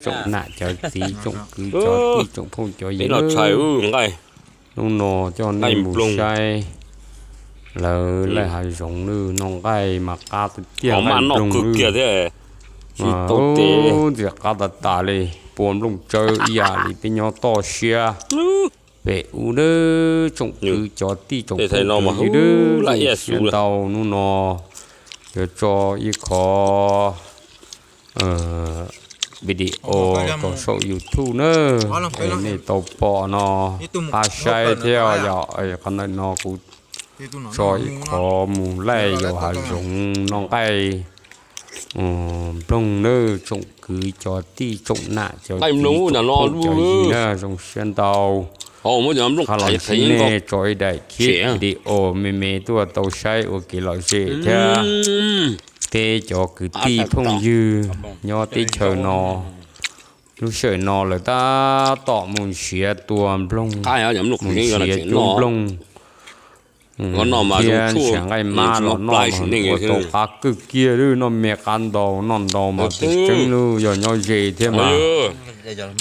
tsoom nam cov txiv, tsoom kwv cov tij, tsoom phooj cov ywg, hnub no coj nej mus saib lawv laj hav zoov nws noj nqaij mas qab tiag tiag, nqaij nploog nws ntxim qab tas tas li, pua nplooj tsawb ib yam li peb nyob toj siab pem ub nawb. Tsoom kwv cov tij, tsoom phooj cov ywg, siab ntau hnub no yuav tso ib qho video rau saum YouTube nawb, es nej tau pom no pab saib thiab yom. Qhov ntawm no kuv tso ib qho mus laij yos hav zoov noj nqaij nploog nawb, tsoom kwv cov tij, tsoom nam cov txiv, tsoom phooj cov ywg na, zoo siab ntau. Qhov los sib nej tso ib daim clip video me me tuaj tau saib ua kev lom zem thiab. Peb cov kwv tij phooj ywg nyob teb chaws no, lub sij hawm no lawv tab tom mus nrhiav tua nploog, mus nrhiav cub nploog thiab nrhiav nqaij mab los noj mas ua tau qab kawg kiag li, noj me qab ntau noj ntau mas tseem tseeb li, yog nyob ze thiab mas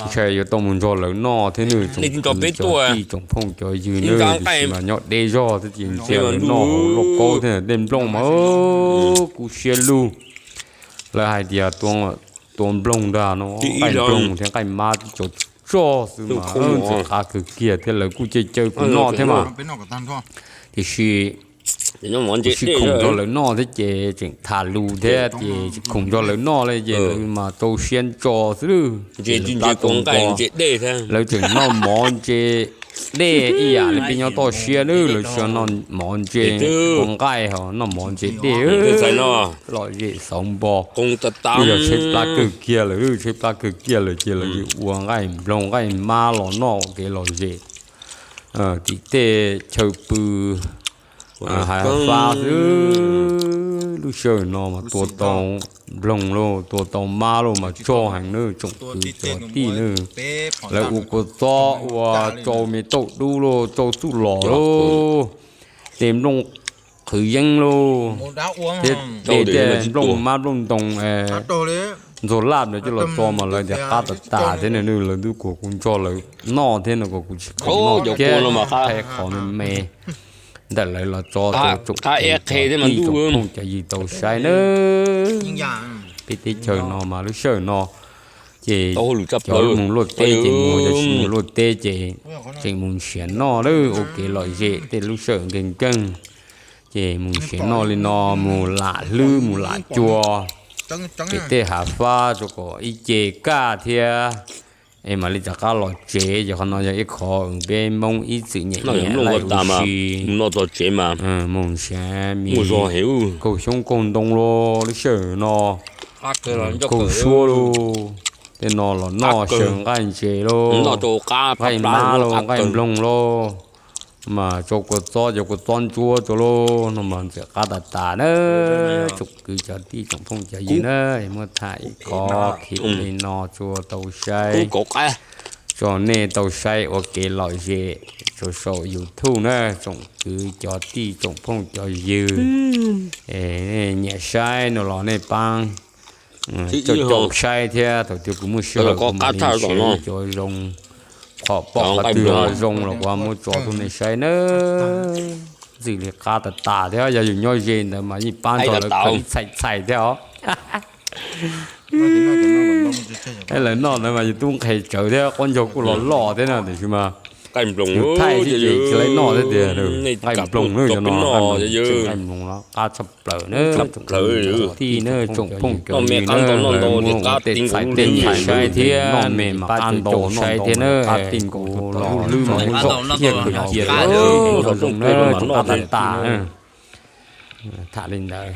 ntshai yuav tau mus nrog lawv noj thiab nawb. Tsoom kwv cov tij, tsoom phooj cov ywg nawb, tiam sis mas nyob deb zog thiab ces ntsia lawv noj hauv lauj kaub thiab tej nplooj mas kub siab lug. Lawv hais tias tua nploog ntag no, nqaij nploog thiab nqaij mab tib co tsog xwb mas ntxim qab kawg kiag thiab lawv kuj caw caw kuv noj thiab mas. Tiam sis kuv tsis khoom nrog lawv noj thiab ces tseem tham lus thiab ces tsis khoom nrog lawv noj li ces lawv mas rau siab ntso xwb. Ces lawv tab tom nqa, lawv tseem noj mov ntse dej ib yam li peb nyob toj siab nawb, lawv tsis noj mov ntse ua nqaij ho noj mov ntse dej lom zem xauv npo. Twb yog tshaib plab kawg kiag lawm, tshaib plab kawg kiag lawm ces lawv ua nqaij nploog nqaij mab los noj ua kev lom zem tim tej chaw pw hav fab xwb. Lub sij hawm no mas tua tau nploog lauj, tua tau mab lauj mas tsog heev nawb tsoom kwv cov tij nawb. Lawv ua kua txob ua tsau me tauj dub lauj, tsau txuj lom lauj, tej nplooj qhwv yeeb lauj, thiab tej nplooj mab nplooj ntoo ntxuag laj ntawd coj los tso mas lawv tias qab tas tas thiab nawb, lawv twb kuas kuv nrog lawv noj thiab no kuas kuv tsis khoom noj thiab, qhov me me ntawm lawv los tso rau tsoom kwv cov tij tsoom phooj cov ywg tau saib nawb. Peb teb chaws no mas lub sij hawm no ces cov mus luaj teb ces mus, cov tsis mus luaj teb ces tseem mus nrhiav noj lawm ua kev lom zem tej lub sij hawm nkeeg nkeeg. Ces mus nrhiav noj li no mus lam hlwb mus lam cua pem tej hav fab tso kom ib ce kaj thiab es mam li rov qab los tsev. Ces qhov no yog ib qho peb Hmoob ib txwm nyiam nyiam laij ua si. Mus nrhiav mis kaug xyoob kaug ntoo lauj, lub sij hawm no kaug suab lauj, tej no los noj xyaw nqaij ntses lauj, nqaij mab lauj, nqaij nploog lauj, mas tsau kua txob, cov kua txob ntsuab rau lauj, no mas ntxim qab tas tas na. Tsoom kwv cov tij tsoom phooj cov ywg na, muab tham ib qho clip li no tso tau saib, tso nej tau saib ua kev lom zem rau saum YouTube na, tsoom kwv cov tij tsoom phooj cov ywg. Nyiam saib no los nej pab caum caum saib thiab, thaum twg kuv muaj sij hawm kuv mam li share cov zoo, qhov pom qhov twg ho zoo los kuv muab tso tuaj nej saib nawb. Ntxim li qab tas tas thiab, yog yus nyob ze ntawd mas yeej pab nrog lawv khawm ib txhais txhais thiab os. Lawv noj ntawd mas yus tub nqhes tsawv thiab, qaub ncaug kuj los loj thiab na, tiam sis mas yus thaij xwb ces tsis laib noj thiab tiag. Nqaij nploog nawb, cov no nqaij nploog, nqaij nploog los qab tshaj plaws na. Tij na, tsoom phooj cov ywg na, lawv muab ua tej txhais tej txhais saib thiab, noj me mas qab ntau saib thiab na, qab ti nkaus los hlwb mas muab zom kiag kiag kiag, zoo na, tsoom qab tas tas na. Tham li ntawd.